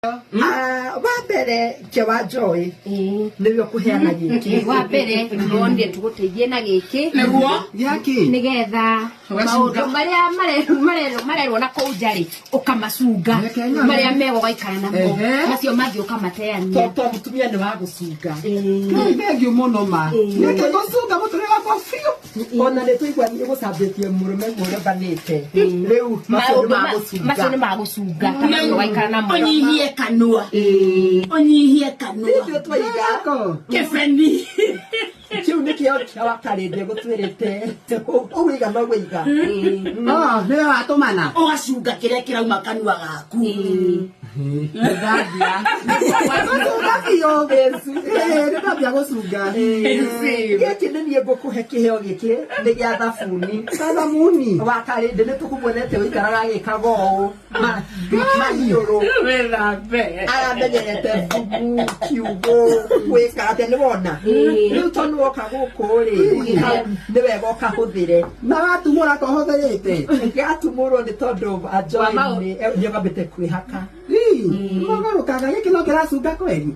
Ah, wa mbere ke wa Joy nĩwe ũkũheana gĩkĩ. Wa mbere turonire tũgũteithie na gĩkĩ. Nĩguo. Gĩakĩ? Nĩgetha maũndũ marĩa marerwo na kũu nja rĩ, ũkamacunga. Reke nyone. Marĩa mega ũgaikara namo, macio mangĩ ũkamateania. To mũtumia nĩ wa gũcunga. Nĩ thengiũ mũno ma. Nĩkĩ ngũcunga mũtũrĩre wakwa biũ? Ona nĩ tũigua nĩ gũcambĩtie mũrũme guo ũrĩa rĩu macio nĩ Maũndũ ma macio nĩ gũcunga. Ma gũcunga, ta macio ũgaikara namo. Ũnyihie kanua, ũnyihie kanua. Nĩthuĩ twaiga. Yako. Kĩbeni. Kĩu nĩkĩo kĩa wakarĩndĩ gũtwĩrĩte ũguiga no wĩiga. Oh, nĩwe watũmana. Ũgacunga kĩrĩa kĩrauma kanua gaku. Nĩndambia. Gũcunga biũ. Ĩĩ, nĩndambia gũcunga. Gĩkĩ nĩ niĩ ngũkũhe kĩheo gĩkĩ nĩ gĩa thabuni. Thabuni. Wakarĩndĩ nĩ tũkũmuonete ũikaraga agĩkaga ũũ maniũrũ. Wĩthambe. Aramenyerete thumu kiugo gwĩka atĩa nĩ wona rĩu tondũ woka gũkũ rĩ, hau nĩ wega ũkahũthĩre. Na watumũra kohũthĩrĩte. Gatumũrwo nĩ tondũ Joy nĩ wambĩte kwĩhaka. Mũgarũkaga gĩkĩ no kĩracunga kweri.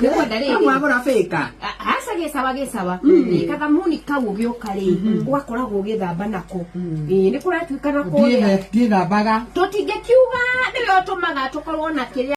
Nĩkwenda rĩrĩ. Mwagũra bĩka. Aca, gĩcawa gĩcawa. Ĩ, kathamuni kau ũgĩũka rĩ, ũgakoragwo ũgĩthamba nako. Ĩ, nĩ kũratuĩka na kũrĩa Ndiĩthambaga. Tũtingĩkiuga nĩwe ũtũmaga tũkorwo na kĩrĩa.